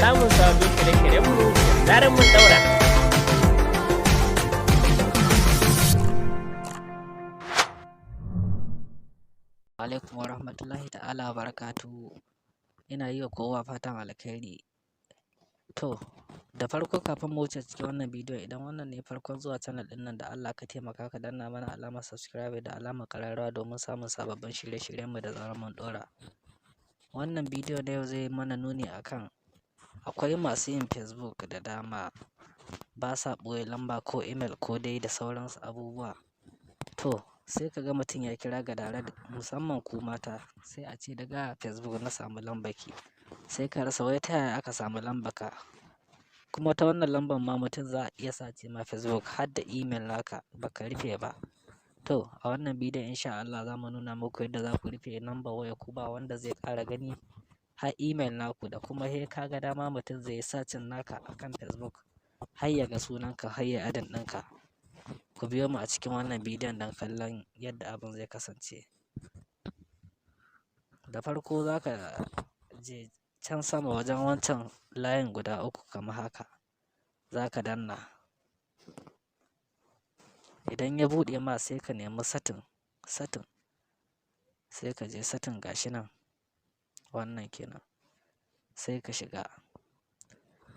samun sabbin shirye-shiryenmu da zarar mun daura. Alaikum wa rahmatullahi ta'ala wa barakatuhu. Ina yi wa kowa fatan alkhairi. To, da farko kafin mu wuce cikin wannan bidiyon, idan wannan ne farkon zuwa channel ɗin nan, da Allah ka taimaka ka danna mana alamar subscribe da alamar ƙararrawa domin samun sababbin shirye-shiryenmu da zarar mun ɗora. Wannan bidiyo na yau zai mana nuni akan akwai masu yin Facebook da dama ba sa ɓoye lamba ko email ko dai da sauransu abubuwa. To, sai ka ga mutum ya kira ga direct, musamman ku mata, sai a ce daga Facebook na samu lambarki. Sai ka rasa wai ta yaya aka samu lambarka. Kuma ta wannan lambar ma mutum za a iya sace ma Facebook har da email naka baka rufe ba. To, a wannan bidiyon insha Allah za mu nuna muku yadda za ku rufe lambar wayarku, ba wanda zai ƙara gani har email naku, da kuma sai ka ga dama mutum zai yi searching naka akan Facebook har ya ga sunanka, har ya adding ɗinka. Ku biyo mu a cikin wannan bidiyon don kallon yadda abin zai kasance. Da farko za ka je can sama wajen wancan layin guda uku kamar haka, za ka danna. Idan ya buɗe ma, sai ka nemi setting, setting. Sai ka je setting, gashi nan, wannan kenan. Sai ka shiga.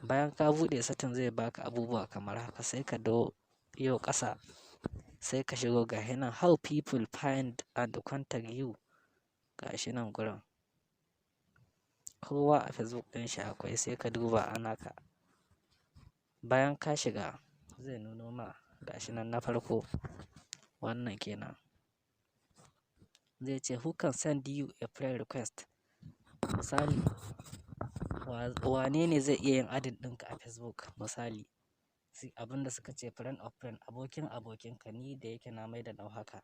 Bayan ka buɗe setting, zai baka abubuwa kamar haka. Sai ka yo ƙasa, sai ka shigo, gashi nan, "How people find and contact you", gashi nan gurin. Kowa a Facebook ɗin shi akwai, sai ka duba a naka. Bayan ka shiga, zai nuno ma gashi nan na farko, wannan kenan. Zai ce, "Who can send you a friend request?" Misali, wane ne zai iya yin adding ɗinka a Facebook, misali. Abin da suka ce friend of friend, abokin abokinka, ni da yake na mai da nau haka.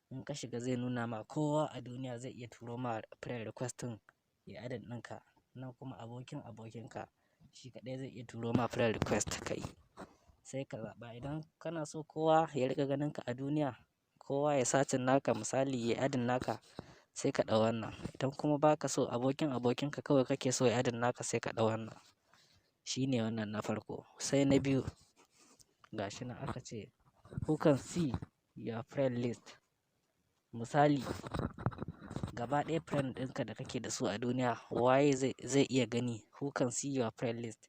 In ka shiga, zai nuna ma kowa a duniya zai iya turo ma friend request ɗin ya adding ɗinka. Nan kuma abokin abokinka shi kaɗai zai iya turo ma friend request ka yi. Sai ka zaɓa idan kana so kowa ya riƙa ganinka a duniya, kowa ya searching naka, misali ya adding naka, sai ka ɗau wannan. Idan kuma ba ka so, abokin abokinka kawai kake so ya adding naka, sai ka ɗau wannan. Shi ne wannan na farko. Sai na biyu, gashi nan aka ce, "Who can see your friend list?" Misali, gaba ɗaya friend ɗinka da kake da su a duniya, waye zai iya gani? Who can see your friend list?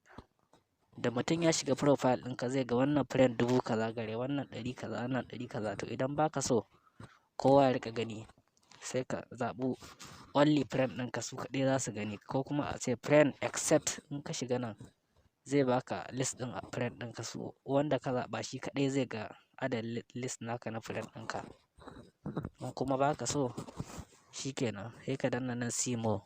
Da mutum ya shiga profile ɗinka, zai ga wannan friend dubu kaza gare, wannan ɗari kaza, wannan ɗari kaza. To, idan ba ka so kowa ya riƙa gani, sai ka zaɓi only friend ɗinka, su kaɗai za su gani, ko kuma a ce friend except. In ka shiga nan, zai baka list ɗin friend ɗinka, su wanda ka zaɓa shi kaɗai zai ga adadin list naka na friend ɗinka. In kuma ba ka so, shi kenan, sai ka danna nan "See more".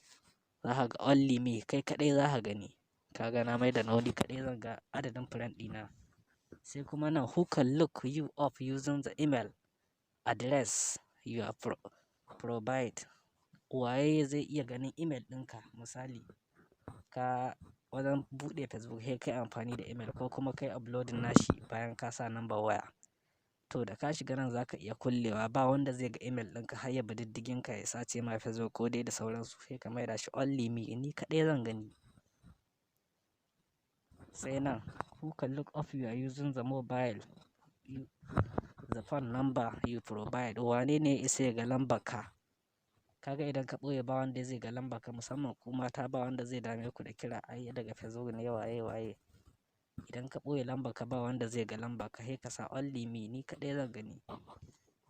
Za ka ga only me, kai kaɗai za ka gani. Ka ga na mai da nawa ni kaɗai zan ga adadin friend ɗina. Sai kuma nan, "Who can look you up using the email address you are provide?" Waye zai iya ganin email ɗinka? Misali, ka wajen buɗe Facebook sai ka yi amfani da email ko kuma ka yi uploading nashi bayan ka sa number waya. To, da ka shiga nan, za ka iya kullewa, ba wanda zai ga email ɗinka har ya bi diddigin ka ya sace ma Facebook ko dai da sauransu. Sai ka maida shi only me, ni kaɗai zan gani. Sai nan, "Who can look up you are using the mobile the phone number you provide?" Wane ne ya isa ya ga lambar ka? Ka ga idan ka ɓoye, ba wanda zai ga lambar ka, musamman ku mata, ba wanda zai dame ku da kira ai daga Facebook ne, waye waye. Idan ka ɓoye lambar ka, ba wanda zai ga lambar ka, sai ka sa only me, ni kaɗai zan gani.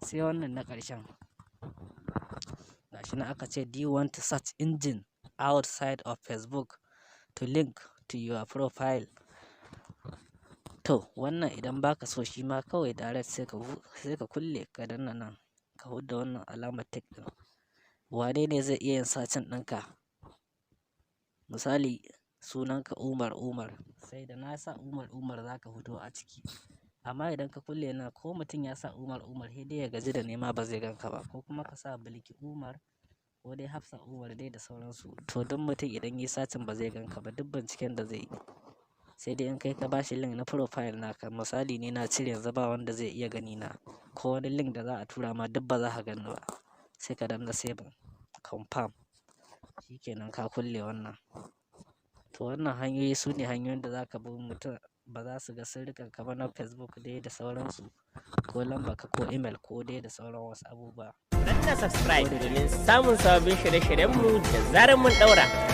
Sai wannan na ƙarshen. Gashi nan aka ce, "Do you want search engine outside of Facebook to link to your profile?" To, wannan idan ba ka so shi ma, kawai direct sai ka kulle, ka danna nan ka hudda wannan alamar tick ɗin. Wane ne zai iya yin searching ɗinka? Misali, sunanka Umar Umar, sai da na sa Umar Umar za ka fito a ciki. Amma idan ka kulle nan, ko mutum ya sa Umar Umar, sai dai ya gaji da nema, ba zai gan ka ba. Ko kuma ka sa Bilki Umar ko dai Hafsa Umar dai da sauransu. To, duk mutum idan yayi searching ba zai gan ka ba, duk binciken da zai yi. Sai dai in kai ka bashi link na profile naka. Misali, ni na cire, yanzu ba wanda zai iya gani na. Ko wani link da za a tura ma, duk ba za ka gani ba. Sai ka danna save, confirm. Shi kenan, ka kulle wannan. To, wannan hanyoyi su ne hanyoyin da za ka bi mutum ba za su ga sirrikanka ba na Facebook dai da sauransu, ko lambarka ko email ko dai da sauran wasu abubuwa. Danna subscribe domin samun sababbin shirye-shiryenmu da zarar mun ɗaura.